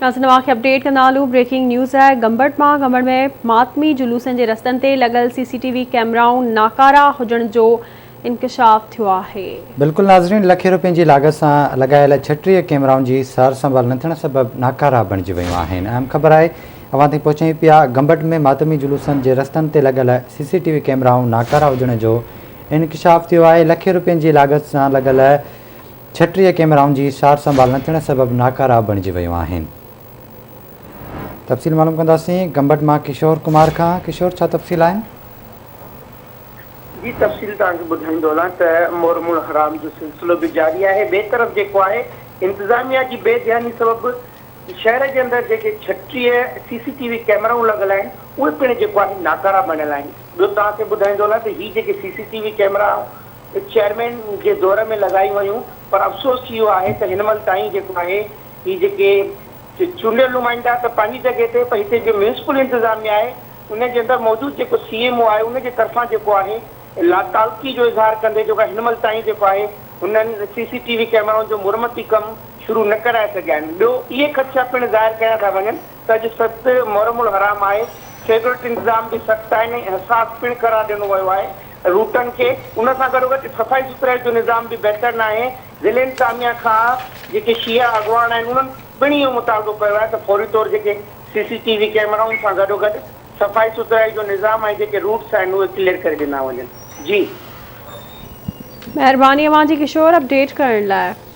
ناظرين اوهان کي اپڊيٽ ڪندا هلون بريڪنگ نيوز آهي گمبٽ مان گمبٽ ۾ ماتمي جلوسن جي رستن تي لڳل سي سي ٽي وي ڪيمرائون ناڪارا هجڻ جو انڪشاف ٿيو آهي. بلڪل ناظرين لکين روپين جي لاڳت سان لڳايل 36 ڪيمرائن جي سار سنڀال نه ٿيڻ سبب ناڪارا بڻجي ويون آهن اهم خبر آهي اوهان تائين پهچايون پيا گمبٽ ۾ ماتمي جلوسن جي رستن تي لڳل سي سي ٽي وي ڪيمرائون ناڪارا هجڻ جو انڪشاف ٿيو آهي لکين روپين جي لاڳت سان لڳل 36 ڪيمرائن جي سار سنڀال نه ٿيڻ سبب ناڪارا بڻجي ويون آهن. تفصيل معلوم ڪنداسين گمبٽ مان ڪشور ڪمار کان، ڪشور ڇا تفصيل آهن؟ جي تفصيل توهان کي ٻڌائيندو هلان ته محرم الحرام جو سلسلو به جاري آهي ٻئي طرف جيڪو آهي انتظاميا جي بي ڌياني سبب شهر جي اندر جيڪي 36 سي سي ٽي وي ڪيمرائون لڳل آهن اهي پڻ جيڪو آهي ناڪارا بڻيل آهن ٻيو توهان کي ٻڌائيندو هلان ته هي جيڪي سي سي ٽي وي ڪيمرا چيئرمين جي دور ۾ لڳايون ويون پر افسوس اهو آهي ته هن مهل تائين جيڪو آهي هي جيڪي چونڊيل نمائندا ته پنهنجي جڳهه تي پر هتي جو ميونسپل انتظاميا آهي ان جي اندر موجود جيڪو سي ايم او آهي ان جي طرفان جيڪو آهي لاتعلقي جو اظهار ڪندي جيڪو آهي هن مهل تائين جيڪو آهي هنن سي سي ٽي وي ڪئميرائن جو مرمتي ڪم شروع نه ڪرائي سگهيا آهن ٻيو اهي خدشا پڻ ظاهر ڪيا ٿا وڃن ته اڄ ست محرم الحرام آهي سيڪيورٽي انتظام به سخت آهن ۽ حساس پڻ قرار ڏنو ويو آهي روٽن کي ان سان گڏوگڏ صفائي سٿرائي جو نظام به بهتر ناهي، ضلعي انتظاميا کان جيڪي شيعا اڳواڻ آهن انهن پڻ اهو مطالبو ڪيو آهي ته فوري طور جيڪي سي سي ٽي وي ڪئميرائن سان گڏوگڏ صفائي سٿرائي جو نظام ۽ جيڪي روٽس آهن اهي ڪليئر ڪري ڏنا وڃن. جي. مهرباني اوهان جي ڪشور اپڊيٽ ڪرڻ لاء.